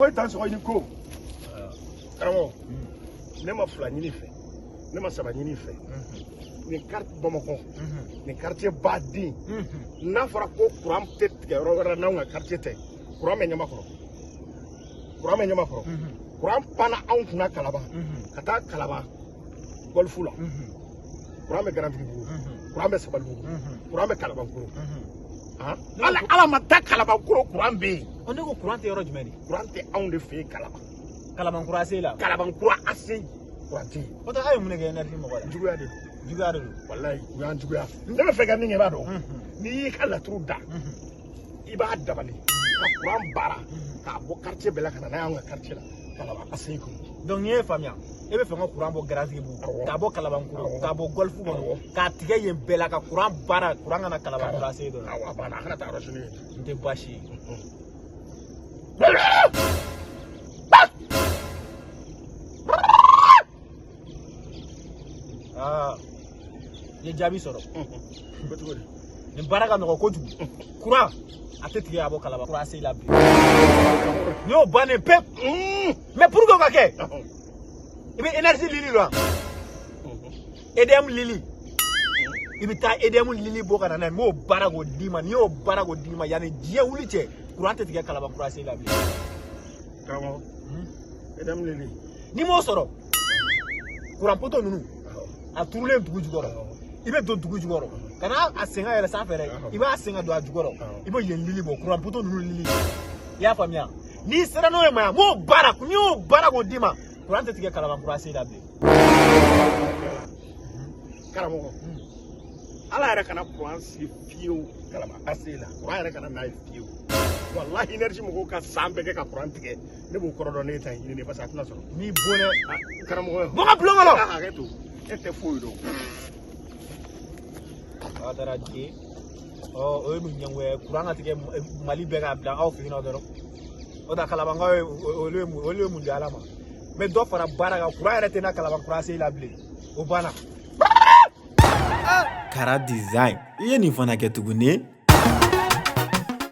Foyi t'an sɔgɔ i ni ko karamɔgɔ. Ne ma fila ɲini fɛ, ne ma saba ɲini fɛ. Nin quartier Bamakɔ, nin quartier baden, n'a fɔra ko kuran tɛ tigɛ yɔrɔ wɛrɛ n'anw ka quartier tɛ, kuran bɛ Ɲamakɔrɔ, kuran bɛ Ɲamakɔrɔ. Kuran panna anw kunna Kalaban ka taa Kalaban Golf la. Kuran bɛ Garantigibugu, kuran bɛ Sabalibugu, kuran bɛ Kalabankoro. Ala ala ma taa Kalabankoro, kuran bɛ yen. Ne ko kuran tɛ yɔrɔ jumɛn de? Kuran tɛ anw de fɛ yen Kalaban. Kalabankura ACI la. Kalabankura ACI, kuran tɛ yen. O tɛ aw ye mun de kɛ énergie mɔgɔ la? Juguya de don. Juguya de don. Walayi, u y'an juguya. Ne bɛ fɛ ka min kɛ, i b'a dɔn, n'i y'i ka laturu da, i b'a dabali ka kuran baara k'a bɔ quartier bɛɛ la ka na n'a y'anw ka quartier la, Kalaban ACI kɔnɔ. Donc n'i ye faamuya, e bɛ fɛ ka kuran bɔ Garantigibugu, k'a bɔ Kalabankoro, k'a bɔ Golf kɔnɔ, k'a tigɛ yen bɛɛ la, ka kuran baara, kuran ka na Kalabankura ACI dɔrɔn. Awɔ, a banna, a kana taa yɔrɔ si ne ye. N tɛ baasi ye. Aa, n ye jaabi sɔrɔ. Ko cogo di? Nin baara ka nɔgɔ kojugu. Kuran a tɛ tigɛ ka bɔ Kalabankura ACI la bilen. Nin y'o bannen pewu. Mais pour que o ka kɛ, i bɛ énergie lili dɔn, EDM lili. I bɛ taa EDM lili bɔ ka na n'a ye, n b'o baara k'o d'i ma. N'i y'o baara k'o d'i ma, yanni diɲɛ wuli cɛ, kuran tɛ tigɛ Kalabankura ACI la bilen. Karamɔgɔ, EDM lili. N'i m'o sɔrɔ, kuran poto ninnu a turulen dugu jukɔrɔ, i bɛ don dugu jukɔrɔ ka n'a a sen ka yɛlɛ sanfɛ dɛ, i b'a sen ka don a jukɔrɔ, i b'o yen lili bɔ, kuran poto ninnu lili. I y'a faamuya? N'i sera n'o ye ma yan, n b'o baara, n'i y'o baara k'o d'i ma, kuran tɛ tigɛ Kalabankura ACI la bilen. Karamɔgɔ, Ala yɛrɛ kana kuran sigi fiyewu Kalaban ACI la, kuran yɛrɛ kana n'a ye fiyewu. Walahi, énergie mɔgɔw ka san bɛɛ kɛ ka kuran tigɛ, ne b'o kɔrɔ dɔn. Ne ye ta in ɲini de parce que a tɛna sɔrɔ. N'i bɔnɛ. Karamɔgɔ. Bɔ ka bulon kɔnɔ. Hakɛ to, e tɛ foyi dɔn. A taara di ɔ, o ye mun ɲɛngoya ye? Kuran ka tigɛ Mali bɛɛ k'a bila aw fɛ yen nɔ dɔrɔn. O ta Kalabankaw ye, olu ye mun di Ala ma? N bɛ dɔ fara baara kan, kuran yɛrɛ tɛ na Kalabankura ACI la bilen, o banna. Kara Design, i ye nin fana kɛ tuguni.